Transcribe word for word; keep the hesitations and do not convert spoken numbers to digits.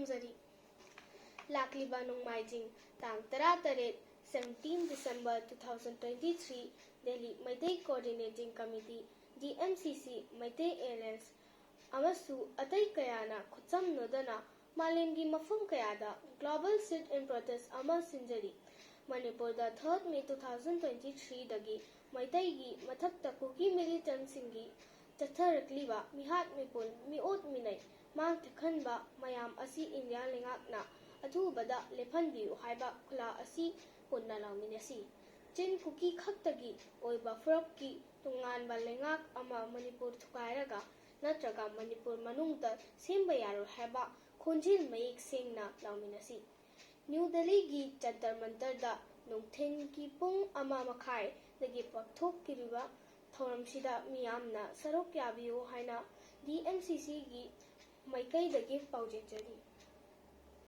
ꯇꯧꯖꯔꯤ꯫ ꯂꯥꯛꯂꯤꯕ ꯅꯣꯡꯃꯥꯏꯖꯤꯡ, ꯇꯥꯡ ꯇꯔꯥꯇꯔꯦꯠ, seventeen December two thousand twenty three, Delhi Meitei Coordinating Committee, D M C C, Meitei Alliance ꯑꯃꯁꯨ ꯑꯇꯩ ꯀꯌꯥꯅ ꯈꯨꯠꯁꯝꯅꯗꯨꯅ ꯃꯥꯂꯦꯝꯒꯤ ꯃꯐꯝ ꯀꯌꯥꯗ Global Sit-in Protest ꯑꯃ ꯁꯤꯟꯖꯔꯤ꯫ ꯃꯅꯤꯄꯨꯔꯗ third May two thousand twenty three ꯗꯒꯤ ꯃꯩꯇꯩꯒꯤ ꯃꯊꯛꯇ ꯀꯨꯀꯤ militantꯁꯤꯡꯒꯤ ꯆꯠꯊꯔꯛꯂꯤꯕ ꯃꯤꯍꯥꯠ ꯃꯤꯄꯨꯟ, ꯃꯤꯑꯣꯠ ꯃꯤꯅꯩ, ꯃꯥꯡ ꯊꯛꯍꯟꯕ ꯃꯌꯥꯝ ꯑꯁꯤ ꯏꯟꯗꯤꯌꯥ ꯂꯩꯉꯥꯛꯅ ꯑꯊꯨꯕꯗ ꯂꯦꯞꯍꯟꯕꯤꯌꯨ ꯍꯥꯏꯕ ꯈꯨꯜꯂꯥꯛ ꯑꯁꯤ ꯄꯨꯟꯅ ꯂꯥꯎꯃꯤꯟꯅꯁꯤ꯫ ꯆꯤꯟ ꯀꯨꯀꯤ ꯈꯛꯇꯒꯤ ꯑꯣꯏꯕ ꯐꯨꯔꯞꯀꯤ ꯇꯣꯉꯥꯟꯕ ꯂꯩꯉꯥꯛ ꯑꯃ ꯃꯅꯤꯄꯨꯔ ꯊꯨꯒꯥꯏꯔꯒ ꯅꯠꯇ꯭ꯔꯒ ꯃꯅꯤꯄꯨꯔ ꯃꯅꯨꯡꯗ ꯁꯦꯝꯕ ꯌꯥꯔꯣꯏ ꯍꯥꯏꯕ ꯈꯣꯟꯖꯦꯜ ꯃꯌꯦꯛ ꯁꯦꯡꯅ ꯂꯥꯎꯃꯤꯟꯅꯁꯤ꯫ ꯅ꯭ꯌꯨ ꯗꯦꯜꯂꯤꯒꯤ ꯖꯟꯇꯔ ꯃꯟꯇꯔꯗ ꯅꯨꯡꯊꯤꯜꯒꯤ ꯄꯨꯡ ꯑꯃ ꯃꯈꯥꯏꯗꯒꯤ ꯄꯥꯡꯊꯣꯛꯈꯤꯕ ꯊꯧꯔꯝꯁꯤꯗ ꯃꯤꯌꯥꯝꯅ ꯁꯔꯨꯛ ꯌꯥꯕꯤꯌꯨ ꯍꯥꯏꯅ D M C Cꯒꯤ ꯃꯥꯏꯀꯩꯗꯒꯤ ꯄꯥꯎꯖꯦꯟꯖꯔꯤ꯫